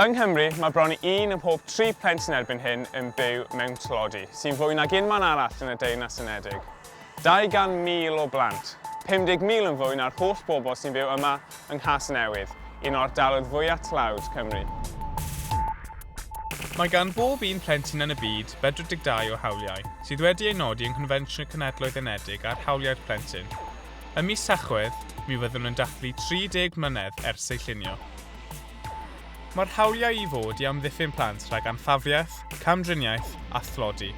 Yng Nghymru, mae bron i un ym mhob tri phlentyn erbyn hyn yn byw mewn tlodi, sy'n fwy nag unman arall yn y Deyrnas Unedig. 200,000 o blant, 50,000 yn fwy na'r holl bobl sy'n byw yma yng Nghasnewydd, un o ardaloedd fwyaf tlawd Cymru. Mae gan bob un plentyn yn y byd 42 o hawliau, sydd wedi eu nodi yng Nghonfensiwn y Cenhedloedd Unedig ar Hawliau'r Plentyn. Ym mis Tachwedd, mi fyddwn yn dathlu 30 mlynedd ers ei llunio. Mae'r hawliau i fod i amddiffyn plant rhag anffafriaeth, camdriniaeth a thlodi.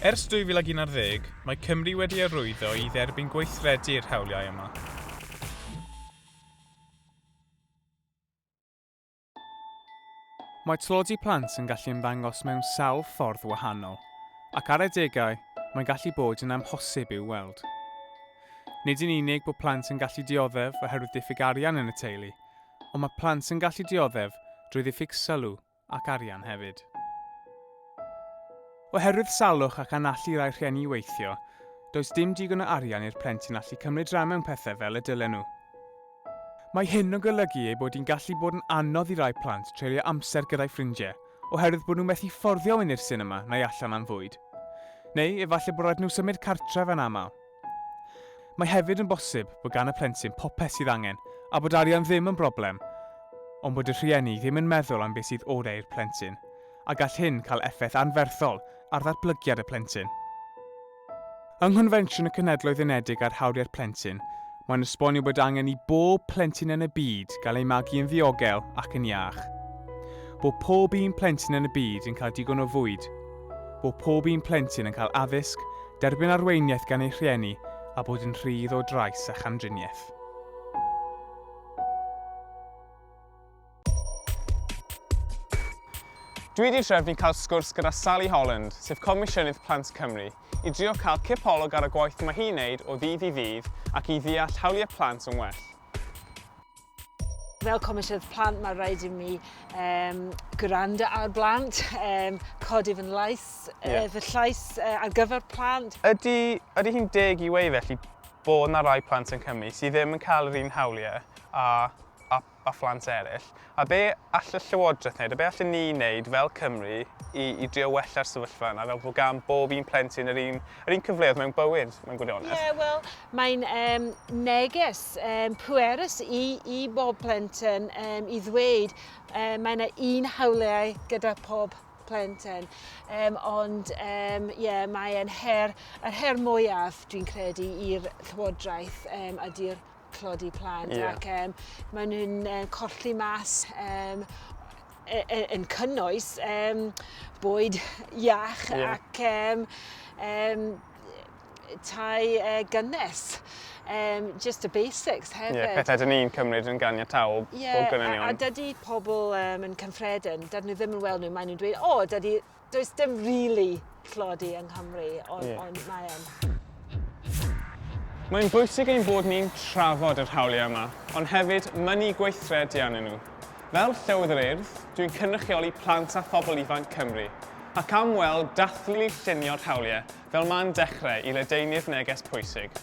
Ers 2011, mae Cymru wedi arwyddo i dderbyn gweithredu'r hawliau yma. Mae tlodi plant yn gallu ymddangos mewn sawl ffordd wahanol, ac ar adegau, mae'n gallu bod yn amhosib i'w weld. Nid yn unig bod plant yn gallu dioddef oherwydd diffyg arian yn y teulu, ond mae plant yn gallu dioddef drwy ddiffyg sylw ac arian hefyd. Oherwydd salwch ac anallu rai rhieni i weithio, does dim digon o arian i'r plentyn allu cymryd rhan mewn pethau fel y dylen nhw. Mae hyn yn golygu ei bod hi'n gallu bod yn anodd i rai plant treulio amser gyda'u ffrindiau oherwydd bod nhw methu fforddio mynd i'r sinema neu allan am fwyd. Neu efallai bod rhaid nhw symud cartref yn aml. Mae hefyd yn bosib bod gan y plentyn popeth sydd angen a bod arian ddim yn broblem, ond bod y rhieni ddim yn meddwl am beth sydd orau i'r plentyn, a gall hyn cael effaith anferthol ar ddatblygiad y plentyn. Yng Nghonfensiwn y Cenhedloedd Unedig ar Hawliau'r Plentyn, mae'n esbonio bod angen i bob plentyn yn y byd gael eu magu yn ddiogel ac yn iach. Bod pob un plentyn yn y byd yn cael digon o fwyd. Bod pob un plentyn yn cael addysg, derbyn arweiniaeth gan eu rhieni a bod yn rhydd o drais a chamdriniaeth. Dwi 'di trefnu cael sgwrs gyda Sally Holland, sef Comisiynydd Plant Cymru, i drio cael cipolwg ar y gwaith mae hi'n neud o ddydd i ddydd ac i ddeall hawliau plant yn well. Fel Comisiynydd Plant mae rhaid i mi um, gwrando ar blant, um, codi fy nlais, yeah. fy llais uh, ar gyfer plant. Ydy, ydy hi'n deg i wei felly bod 'na rai plant yn Cymru sydd ddim yn cael yr un hawliau a a, a phlant eraill. A be all y Llywodraeth wneud, a be allen ni wneud fel Cymru i, i drio wella'r sefyllfa yna, fel bod gan bob un plentyn yr un, yr un cyfleoedd mewn bywyd, mewn gwirionedd? Ie, yeah, wel, mae'n um, neges um, pwerus i, i bob plentyn um, i ddweud um, mae yna un hawliau gyda pob plentyn. Um, ond um, yeah, mae'n her, yr her mwyaf, dwi'n credu, i'r Llywodraeth um, ydy'r tlodi plant yeah. ac um, maen nhw'n uh, colli mas um, yn cynnwys um, bwyd iach yeah. ac um, um, tai uh, gynnes. Um, just the basics hefyd. Ie, yeah, pethau dyn ni'n cymryd yn ganiataol yeah, bod gynnu ni. A, a dydy pobl um, yn cyffredin, dydyn nhw ddim yn weld nhw, maen nhw'n dweud, o, oh, dydy Does dim really tlodi yng Nghymru, ond, yeah. ond mae yn. Mae'n bwysig ein bod ni'n trafod yr hawliau yma, ond hefyd mynnu gweithredu arnyn nhw. Fel Llywydd yr Urdd, dwi'n cynrychioli plant a phobl ifanc Cymru, ac am weld dathlu llunio'r hawliau fel man dechrau i ledaenu'r neges pwysig.